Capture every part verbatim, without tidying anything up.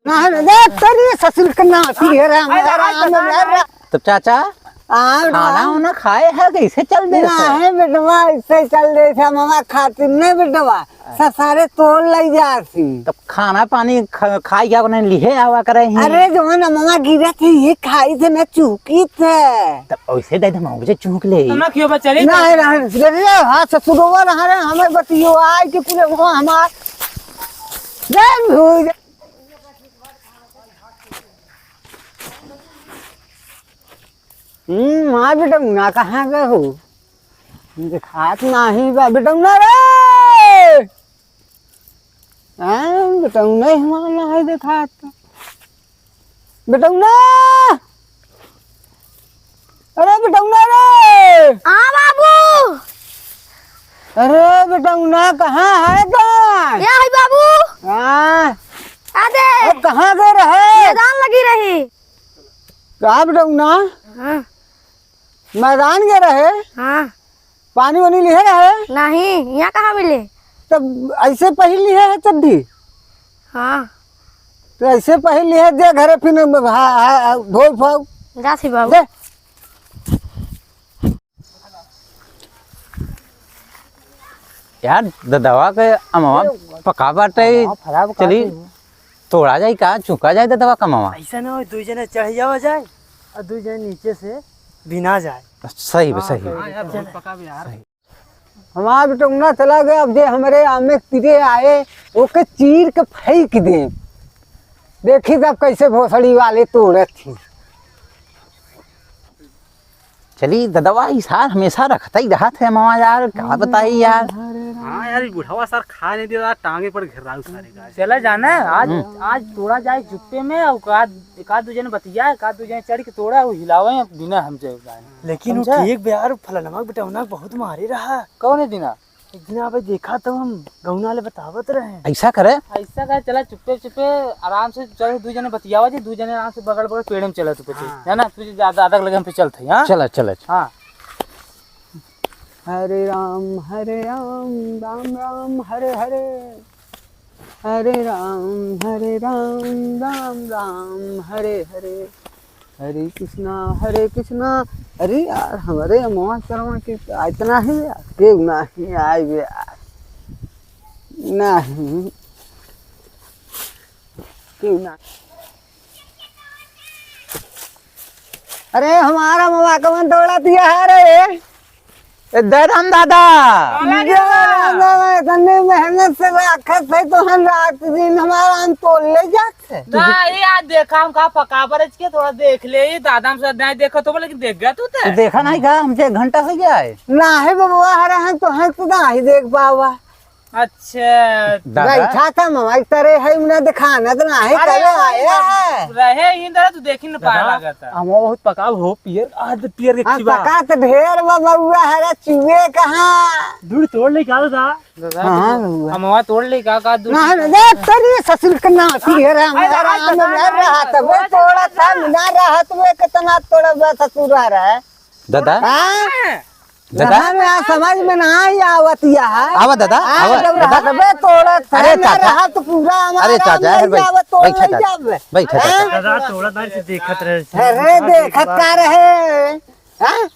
ना, ना, देख, तेरी ससुर के नाती है रे, हमारा राम है रे। तब चाचा, हाँ, खाना वाना खाए है, कैसे चल दे से? नहीं बेटवा, ऐसे चल दे से, मामा खातिर नहीं बेटवा, ससारे तोड़ लई जासी। तब खाना पानी ख-, खाई क्या बने लिहे आवा करे ही? अरे जवन मामा गिरत है, ये खाई थे ना, चूकी थे। तब ऐसे दे दे, मामा, मुझे चूक ले। तो ना क्यों बा, चले ना। है, रहे, रहे, हाँ, ससुरवा रहा रे, हमें बतियो, आई के पूरे वो हमार, जय हो जा। हम्म, हाँ बेटौना, कहाँ गए हो? देखात नाही बा बेटौना रे। हाँ, बेटौना ही हमारा नाही देखात। बेटौना! अरे बेटौना रे! हाँ बाबू। अरे बेटौना, कहाँ है तो? या है बाबू। हाँ। आ दे। अब कहाँ गए रहे? मैदान लगी रही। का बेटौना? हाँ। मैदान गए रहे? हाँ। पानी वानी लिहे रहे? नहीं, यहाँ कहाँ मिले? तब ऐसे पहिन लिहे है चड्ढी? हाँ। तो ऐसे पहिन लिहे, दे घरे फिर हा-, हा-, हा-, धोई फाऊ। जा सी बाबू। दे। यार, ददवा के अमवा पका बाटे, अमवा फरा बका चली। तोड़ा जाए का, चुका जाए ददवा कमावा। ऐसा ना हो, दुई जने चढ़ जावा जाए और दुई जने नीचे से बिना जाए। सही बा, हाँ, सही बा। हाँ, यार, बहुत पका भी यार। सही। हमार बेटौना चला गया, अब जे हमरे आमे के तीरे आए, ओके चीर के फेंक दे। देखी तब कैसे भोसड़ी वाले तोड़त थी। चली ददवा, ई सार हमेशा रखता ही रहत है मामा यार, का बताई यार। हाँ यार, ई बुढ़वा सार खा नहीं देता, टांगे पर घेराऊ सारे का। चला जाना, आज, हम्म। आज तोड़ा जाए चुप्पे में, और एक आध, एक आध दू जने बतिया, एक आध दू जने चढ़ के तोड़ा, वो हिलावे बिना हम जाए। लेकिन वो समझा? ठीक बे यार, फलनवा के बेटौना बहुत मारे रहा। कौन है दिना? एक दिन आप देखा तो हम गौना वाले बतावत रहे। ऐसा करे? ऐसा करे, चला चुप्पे चुप्पे आराम से चल, दू जने बतियावा जी, दू जने आराम से बगल बगल पेड़ में चला तू पीछे। हाँ। है ना? तुझे ज्यादा, ज्यादा लगे हम पे चलते हैं, हाँ? चला, चला, चला। हाँ। हरे राम, हरे राम, राम राम, हरे हरे। हरे राम, हरे राम, राम राम, हरे हरे। हरे कृष्णा, हरे कृष्णा। अरे यार, हमरे अमवा सरवा के इतना ही यार, केहू नाही आए बे यार। नाही। केहू ना। अरे, हमारा अमवा कवन तोड़ा दिया है रे? ए, दे राम दादा। बोला ये रे। राम दादा, इतने मेहनत से राखत है तो हम रात दिन हमारा आम तोड़ ले जात है। ना, ये आज देखा हम का पका बरज के थोड़ा देख ले, ये दादा हम सब नहीं देखा तो बोले कि देख गया तू ते। तू देखा नहीं का? हमसे एक घंटा हो गया है। नाही बबुआ, हरे हम तो हम तो नाही देख पावा। अच्छा। दादा। बैठा था ममा, एक तरह है, उन्हें दिखाना तो नाही, अरे, करे आया है। रहे ही अंदर, तू देखी न पाए दादा, लागत है। हम बहुत पकाव हो, पियर, आज पियर के हाँ, खिबा। पका तो ढेर बा बउआ, हरे चुए कहाँ? दूर तोड़ ले का दादा? दादा, हाँ, तू बउआ। अमवा तोड़ ले का, का दूर? ना, ना, देख, तेरी ससुर के नाती है रे, अरे, हमारा अरे, आम दादा, में दादा, रहा था, वो दादा, तोड़ा था, दादा। ना रहा तो वो कितना तोड़ा बा ससुर आ रहा है। दादा। हाँ? दादा? दादा, मैं आज समझ में ना ही आवत या है। आवा दादा, हाँ, आवा जब दादा। रहत बे तोड़त अरे है, ना चाचा। रहत पूरा हमारा अरे चाचा, नहीं अरे भाई, जावे, तोड़ बैठा नहीं चाचा, जावे। बैठा चाचा। हैं? दादा, तोड़ा दार से देखत रहे। अरे, देखत का रहे? हैं?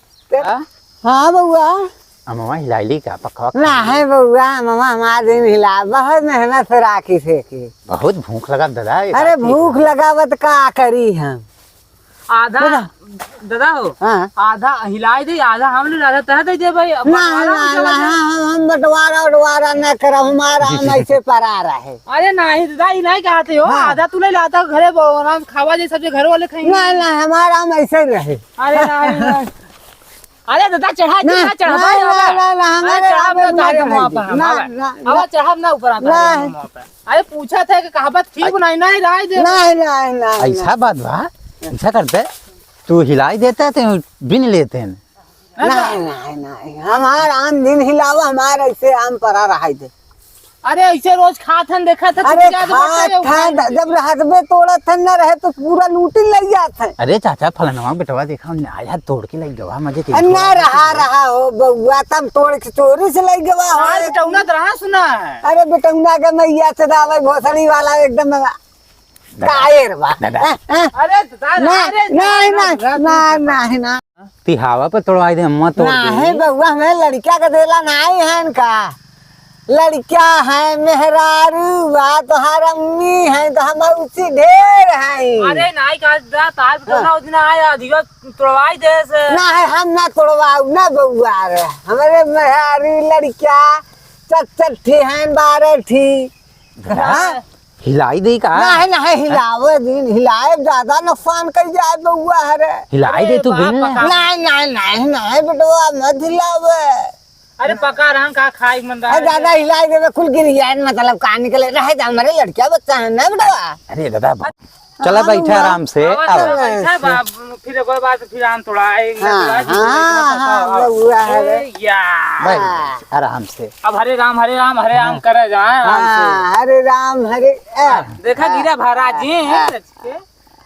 हाँ? हाँ, बउआ। अमवा हिलाइली का पकवा? ना है बउआ, अमवा हमार दिन हिला, बहुत मेहनत से राखी से की। बहुत भूख लगा दादा, ये अरे, राखी भूख लगावत का करी हम? आधा, बोला। दादा हो, हाँ। आधा हिलाई दे, आधा हम ले, आधा तह दे दे भाई, अब ना, बंटवारा ना, हो ना, जाओ। हम, हम बंटवारा, उटवारा ना करब, हमारा हम ऐसे परा रहे। अरे नाही दादा, ई नाही कहते हो, हाँ। आधा तू ले लाता घरे, ब-, आराम से खावा जाए, सब जे घर वाले खाएंगे। ना, ना, हमारा हम ऐसे रहे। अरे नाही, नाही। अरे दादा, चढ़ा, ना, चढ़ा, चढ़ा, ना, भाई, ना, आवा। ना, ना, अरे हमारे चढ़ा आप ना, ना तारे चढ़ाई मुँह दे। पर हम, ना, आवा। ना, आवा, ना। चढ़ा ना ऊपर आता ना। है मुँह पर। अरे पूछा था कि कहावत ठीक अ-, नहीं, नहीं, राय दे। नहीं, नहीं, नहीं, ऐसा नहीं। बात बा, ऐसा करते, तू हिलाई देता है, तो बिन लेते हैं। नहीं, नहीं, नहीं, हमार आम दिन हिलावा, हमार ऐसे आम परा रहा दे। अरे ऐसे रोज खात हन, देखा था, अरे तुम क्या खात दुपट्टा था, उठा द-, जब रहत में तोड़त हन, ना रहे तो पूरा लूटी ले जात है। अरे चाचा, फलनवा बेटवा देखा, हमने आया तोड़ के ले गवा, मजे के अरे ना रहा, रहा हो बउआ, तब तोड़ के चोरी से ले गवा हो। आज बेटौना तो रहा सुना है। अरे बेटौना के मैया से दावे भोसड़ी वाला एकदम। दादा। काहे रे बा? दादा। हैं? हैं? अरे दादा, ना, अरे ना, दादा, ना, दादा। ना, ना, ना। ती हवा पे तोड़वाई दे, हम तोड़ दे। ना है बउआ, हमें लड़किया के देला नाहीं है इनका। लड़किया है, मेहरारू बा, तोहार अम्मी है, तो हम उसी ढेर हैं। अरे नाहीं का दादा, तार पे हाँ। तोड़ना उतना आया, अधिका तोड़वाई दे से। ना है, हम ना तोड़वाऊ ना बउआ रे। हमरे मेहरारू लड़किया चट चट ठी हैं, बारह ठी। हाँ? हिलाई दे का? नाहीं, नाहीं, हिलावे दिन, हिलाए ज्यादा नुकसान कर जाए बउआ हरे। हिलाई दे अरे तू बाप बिन रे। का। नाहीं, नाहीं, नाहीं, नाहीं, बेटवा मत हिलावे। अरे पका रहन का खाई मंदा अरे है। ज्यादा हिलाई देवे, कुल गिर जाए, मतलब का निकले, रहे जा, हमरे लड़किया बच्चा है ना बेटवा। अरे दादा, चला हाँ, बैठा बउआ। आराम से, आवा, आवा। चला बैठा, बाप, फिर एक बार फिर आन तोड़ा, एक हाँ, बार हाँ, हाँ, हाँ, बउआ हरे। ए, या। बैठ, हाँ। बैठ, आराम से। अब हरे राम, हरे राम, हरे राम हाँ। करे जा, आराम से। हाँ, हरे राम, हरे, आ। देखा हाँ। गिरा महाराज जी, हाँ। हैं, रच के।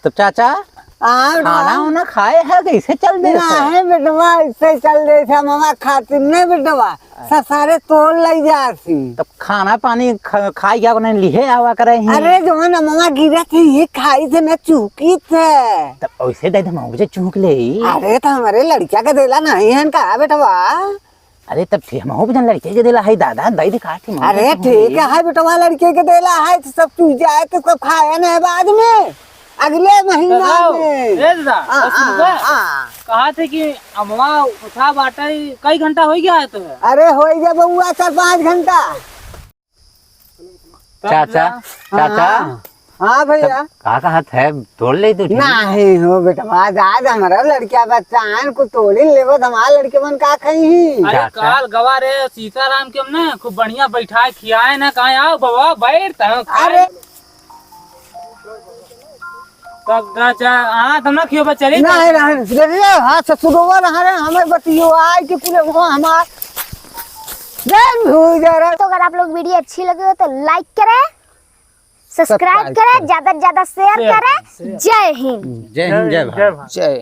तब चाचा, हाँ, खाना हाँ। उना खाए है, कैसे चल दे ना से? है बेटवा, ऐसे चल दे से, मामा खातिर नहीं बेटवा, ससारे तोड़ लई जासी। तब खाना पानी ख-, खाई क्या उन्हें लिहे आवा करे ही। अरे जवन अमवा गिरत है, ये खाई थे ना चूकी थे। तब ऐसे दे दे, मऊ जे चूक ले ही। अरे तो हमरे लड़किया के देला नहीं है का बेटवा? अरे तब ठीक, हमहू भी जन लड़के के देला है दादा, दई दिखा के मऊ अरे जे चूक ठीक ले। है बेटवा, लड़के के देला है तो सब चूक जाए तो सब खाए ना है बाद में। अगले महीना दादा, में। ए दादा, हाँ, बस हाँ, रुका। हाँ। कहा थे कि अमवा उठा बाटे, कई घंटा हो गया है तो? अरे हो गया बउआ, चार पाँच घंटा। तब चाचा, जा। चाचा। हाँ, हाँ भैया। तब का कहत है, तोड़ ले तू? नहीं हो बेटवा, आज, आज हमारा लड़किया बच्चा आन को तोड़ी लेबो, तो हमारा लड़के मन का खाई ही? अरे चाचा। काल गवा रे सीताराम के हमने खूब बढ़िया बैठाए खियाए ना, कहा आओ बाबा बैठ, तब खाए। अरे तब गा चा-, हाँ, तब ना खियो बा, चली। नहीं, नहीं, नहीं, हाँ, ससुरवा रहा रे, हमें बतियो, आई के पूरे वो हमार, जय भूल जा रहा। तो अगर आप लोग वीडियो अच्छी लगी हो तो लाइक करें, सब्सक्राइब सब्सक्राइब करें, करें। ज्यादा से ज्यादा शेयर शेयर करें। करें, शेयर। जय हिंद। जय हिंद, जय जय भारत। भारत। जय